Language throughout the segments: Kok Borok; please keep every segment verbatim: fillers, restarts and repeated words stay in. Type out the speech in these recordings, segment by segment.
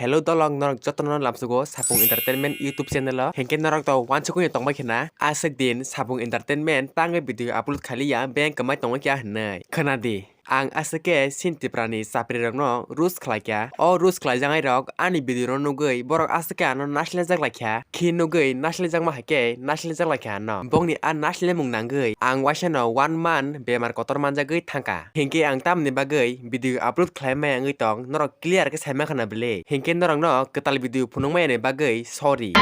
Hello dolong, norok jotono lamsugo Sapung Entertainment YouTube channel o. Hinkhe norok to wansukui tongbai khena, aswk din Sapung Entertainment tangwi video upload khailiya, beng kwmai tongwi kya hinwi. Khwnadi, ang aswk khe Sin Tiprani chapri rokno roast khlaikha. O roast khlaijaknai rok ani video no nugwi borok aswk khe ano naislerjak laikha. Khe nugwi naislerjakma hai khe naislerjak laikha ano. Bongni a naislermung nangwi ang waisano one month bemar kotor manjagwi thangkha. Hinkhe ang tamni bagwi video upload khlai maya wngwi tong, norok clear khe saima khna bwle. Hinkhe norokno kwtal video phunuk maya ni bagwi sorry.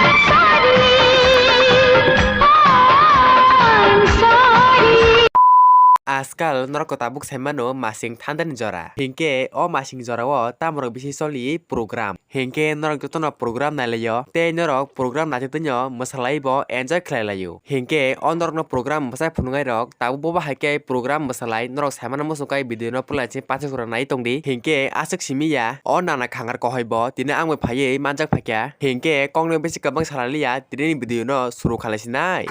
Ajkal norok tabuk sai mano masing thandani jora. Hinkhe o masing jorao tamorok bisi choli program. Hinkhe norok jotono program nailaio, tei norok program naitwtwino mwsalaibo enjoy khlailaio. Hinkhe o norokno program mwsai phunuknairok tabuk bobo hai khe program mwsalai norok saimano muchungkha video no pulai se paithak jora nai tongdi. Hinkhe aswk simi ya o nana khangar kohaibo tini ang bai phaiwi manjak phaikha. Hinkhe kokno bisi kwbang salaliya, tinini video no suru khalaisinai.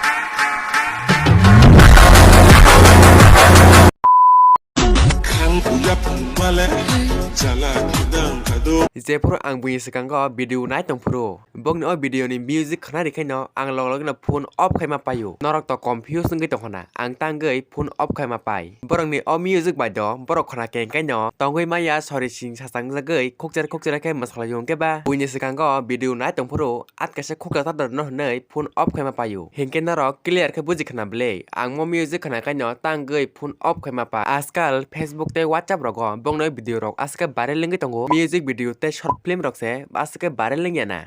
Khang uyap male jala kudang kado. Jephuru ang buini swkango video nai tongphuru, bokni o video ni music khna rikhaino ang log logno phone off khaima paio. Norok to confuse wngwi tongkhana, ang tangwi phone off khaima pai. Borokni o music bai do borok khna kengkaino tongwi maya sori sing sachang jagwi khokcher khokcher khe mwsalaio hwnkhe ba buini swkango video nai tongphuru atkasa khukya ta dorno hwnwi phone off khaima paio. Hinkhe norok clear khe buji khna bwle. Ang mo music khna khaino tangwi phone off khaima pa. Ajkal Facebook tei WhatsApp rogo bongni video rok aswk khe viral wngwi tongo. Music video tei short film rok se aswk khe viral wngya na.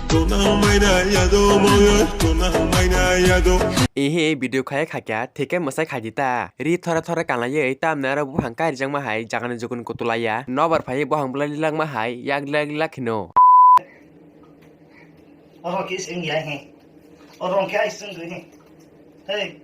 Tuna maina yado moyo, tuna maina yado. Ihi video khai khakya, thike mwsai khaidi ta. Ri thore thore kanlaiwi tamni aro buphang kairijak ma hai, jagani jukun kutulaiya. Nobar phaiwi buphang bwlai lilak ma hai, yak lilak lilak kheno. Oro khe sing ya he. Oro khe ai sing he. Hey.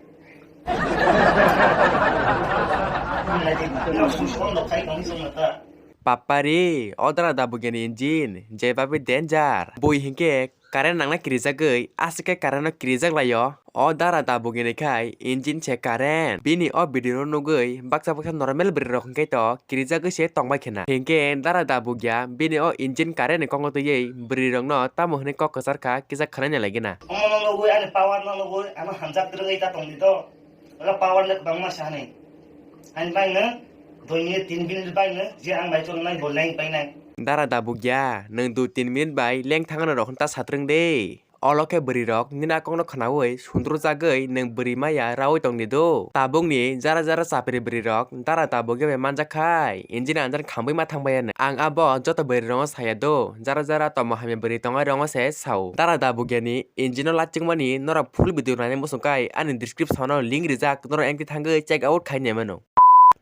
Papari, o dara da bugeni engine, je babi danger. Bui hinkhe current nangna kirijagwi, aswk khe current no kirijak laio. O dara da bugeni khai engine se current. Bini o video no nugwi baksa baksa normal bwrwi rok hinkhe to kirijagwi se tongbai khena. Hinkhe dara da bugya bini o engine current ni kokno twiwi bwrwi rokno tamo hwnwi kok kwchar kha kisa khwnai nai lagina. Omo no nugwi ani power no nugwi ano hamjak kwrwngwi ta tongdi to. Oro power le kwbangma sa hinwi. Ani bai no dui minute tin minute bai no je ang bai chongnai bo leng painai. Dara da bugya, nwng dui tin minute bai leng thangna rok ta satrwng de. Olo khe bwrwi rok nini a kokno khnaui sundru jagwi nwng bwrwi maya raui tongdi do. Tabukni jara jara chapri bwrwi rok dara da bugya bai manjak khai, engine anjani khambwi ma thang baiya nwng. Ang abo joto bwrwi rokno saya do, jara jara tamo hamya bwrwi tongnai rokno se sao. Dara da bugyani engine no lachikmani norok full video naina muchung kai ani description o link rijak, norok engti thangwi check out khai nai mano.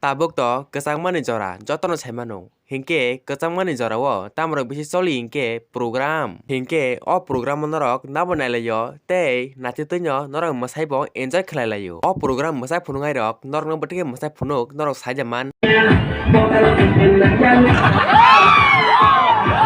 Tabuk to kwchangmani jora jotono sai mano. Hinkhe kwchangmani jorao tamrok bisi choli hinkhe program. Hinkhe o program o norok nabo nailaio tei naitwtwino norok mwsaibo enjoy khlai laio. O program mwsai phunuknairok norokno bwtwi khe mwsai phunuk norok saida man.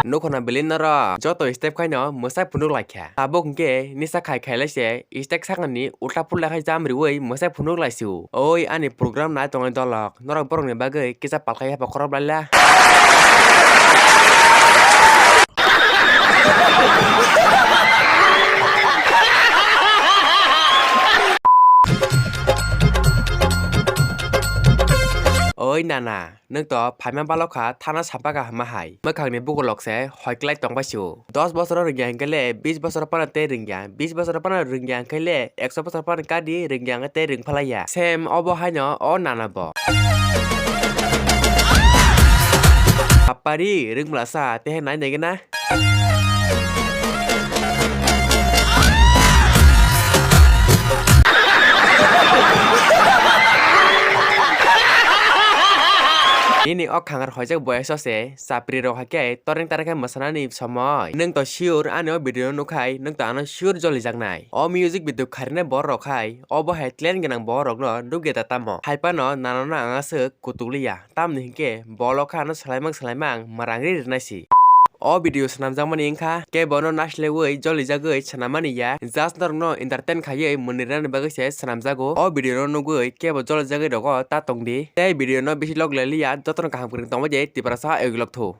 Nukhuna bili norok joto step khaino mwsai phunuk laikha. Tabuk hinkhe nisa khai khailai se stage sakani ulta pulta khai jam riui mwsai phunuk laisio. Oi ani program nai tongnai dolok, norok borokni bagwi kisa palkhai hapa khorok laila. Oi nana, nwng to phaima balok kha thana sampaka hama hai. Mwkhangni bukulok se hoiklai tongbai sio. Dos bosor rwngya hinkhe le bis bosor phano tei rwngya, bis bosor phano rwngya hinkhe le ekso bosor phano kadi rwngya hinkhe tei rwng phalaiya. Same obo haino o nana bo. Apari rwngmlasa tehe nai naigena. Nini o khangar hoijak boyas o se chapri rok hai khe toreng tareng khe mwsanani somoi. Nwng to sure ani o video no nukhai nwng to ano sure jolijaknai. O music video kharinai borok rok hai obo hai talent gwnang borok rok no nukya da tamo. Hai phano nano no ang aswk kutukliya. Tamni hinkhe bolo kha ano swlaimang swlaimang mwrang ri rwnai si. O video swnamjakmani wngkha kebono naisleui jolijagwi swnammani ya, just norokno entertain khaiwi mwnwi rwnani bagwi se swnamjago. O video no nugwi kebo jolijagwi rogo ta tongdi tei video no bisi log lailiya, jotono kaham kwrwng tongbai de Tiprasa egulok thu.